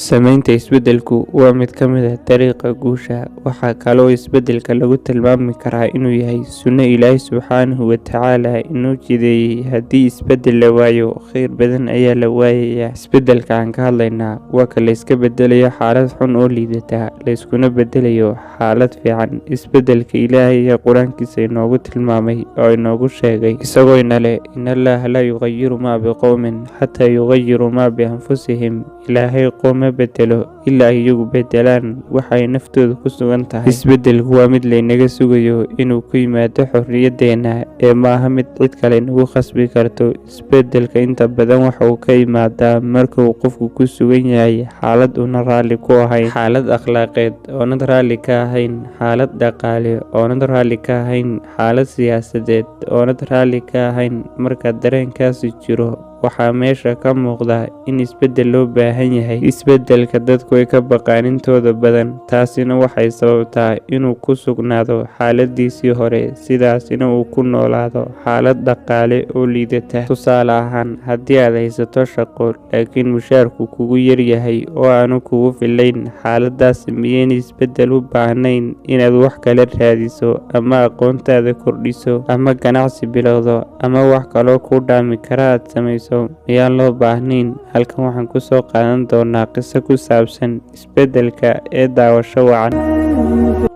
Samaynta isbeddelku waa mid ka mid ah dariiqa guusha. Waxaa kaloo isbeddelka lagu tilmaami karaa inuu yahay sunno Ilaahay Subxaanahu wa Tacaala inoo jideeyay. Haddii isbeddel la waayo, kheyr badan ayaa la waayayaa. Isbeddelka aan ka hadlaynaa waa ka la iska beddelayo xaalad xun oo liidata, la iskuna beddelayo xaalad fiican. Isbeddelka Ilaahay ayaa Qur-aankiisa inoogu tilmaamay oo inoogu sheegay, isagoo ina leh: "إن الله لا يغير ما بقوم حتى يغيروا ما بأنفسهم." Ilaahay qoom ma beddelo ilaa iyagu beddelaan waxa ay naftoodu ku sugan tahay. Isbeddelku waa mid laynaga sugayo inuu ku yimaado xorriyaddeena, ee maaha mid cid kale inagu khasbi karto. Isbeddelka inta badan waxa uu ka yimaadaa marka uu qofku ku sugan yahay xaalad uuna raalli ku ahayn, xaalad akhlaaqeed oonad raalli ka ahayn, xaalad dhaqaale oonad raalli ka ahayn, xaalad siyaasadeed oonad raalli ka ahayn. Marka dareenkaasi jiro, waxaa meesha ka muuqda in isbeddel loo baahan yahay. Isbeddelka dadku way ka baqaan intooda badan, taasina waxay sababtaa inuu ku sugnaado xaaladiisii hore, sidaasina uu ku noolaado xaalad dhaqaale oo liidata. Tusaale ahaan, haddii aad haysato shaqo laakiin mushaharku kugu yar yahay oo aanu kugu filayn, xaaladaasi miyaynay isbeddel u baahnayn inaad wax kale raadiso, ama aqoontaada kordhiso, ama ganacsi bilowdo, ama wax kaloo kuu dhaami kara aad samayso? Miyaan loo baahnayn? Halkan waxaan ku soo qaadan doonaa qiso ku saabsan isbeddelka ee daawasho wacan.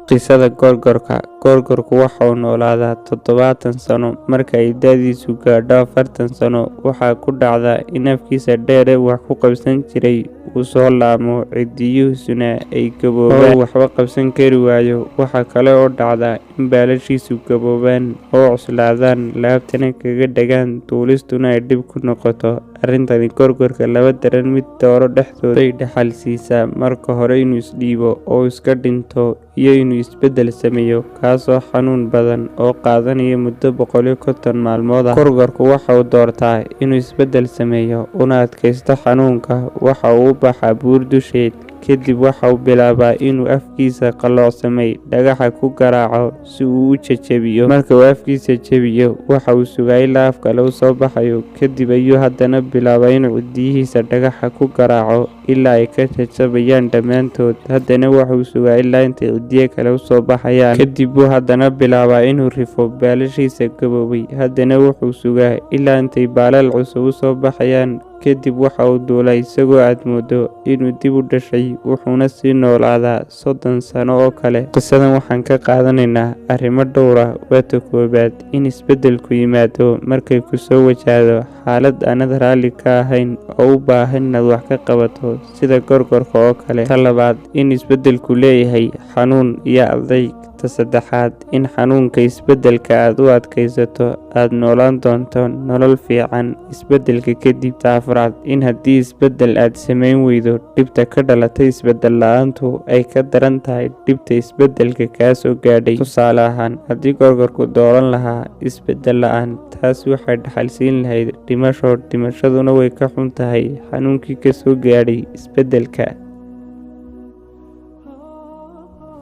Qisada Gorgorka. Gorgorku waxa uu noolaadaa 70 sano. Marka ay da'diisu gaadho 40 sano, waxaa ku dhacda in afkiisa dheer ee wax ku qabsan jiray uu soo laamo, ciddiyihiisuna ay gaboobaan oo waxba qabsan kari waayo. Waxa kale oo dhacda in baalashiisu gaboobaan oo cuslaadaan, laabtana kaga dhagaan, duulistuna ay dhib ku noqoto. Arrintani gorgorka laba daran mid dooro dhexdooda bay dhaxal siisaa: marka hore inuu isdhiibo oo iska dhinto, iyo inuu isbeddel sameeyo, kaasoo xanuun badan oo qaadanaya muddo 150 maalmood ah. Gorgorku waxa uu doortaa inuu isbeddel sameeyo una adkaysto xanuunka. Waxa uu u baxaa buur dusheed. Kadib waxa uu bilaabaa inuu afkiisa qalloocsamay dhagaxa ku garaaco si uu u jajabiyo. Marka uu afkiisa jabiyo, waxa uu sugaa ilaa af kale u soo baxayo. Kadib ayuu haddana bilaabaa inuu ciddiyihiisa dhagaxa ku garaaco ilaa ay ka jajabayaan dhammaantood. Haddana waxa uu sugaa ilaa intay ciddiyo kale u soo baxayaan. Kadib buu haddana bilaabaa inuu rifo baalashiisa gaboobay. Haddana wuxuu sugaa ilaa intay baalal cusub u soo baxayaan. Kadib waxa uu duulaa isagoo aad moodo inuu dib u dhashay, wuxuuna sii noolaadaa 30 sano oo kale. Qisadan waxaan ka qaadanaynaa arrimo dhowr ah. Waata koowaad, in isbeddelku yimaado markay ku soo wajahdo xaalad aanad raalli ka ahayn oo u baahan inaad wax ka qabato, sida gorgorka oo kale. Ta labaad, in isbeddelku leeyahay xanuun iyo adayg. Ta saddexaad, in xanuunka isbeddelka aad u adkaysato aad noolaan doonto nolol fiican isbeddelka kadib. Ta afraad, in haddii isbeddel aad samayn weydo, dhibta ka dhalatay isbeddel la'aantu ay ka daran tahay dhibta isbeddelka kaa soo gaadhay. Tusaale ahaan, haddii gorgorku dooran lahaa isbeddel la'aan, taasi waxay dhaxalsiin lahayd dhimasho, dhimashaduna way ka xun tahay xanuunkii ka soo gaadhay isbeddelka.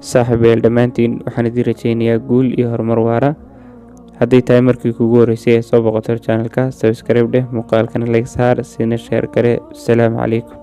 Saaxiibayaal, dhammaantiin waxaan idiin rajaynayaa guul iyo horumar waara. Hadday tahay markii kugu horreysay ee soo boqoto channelka, subscribe dheh, muuqaalkana like saar, siina share gare. Asalaamu calaykum.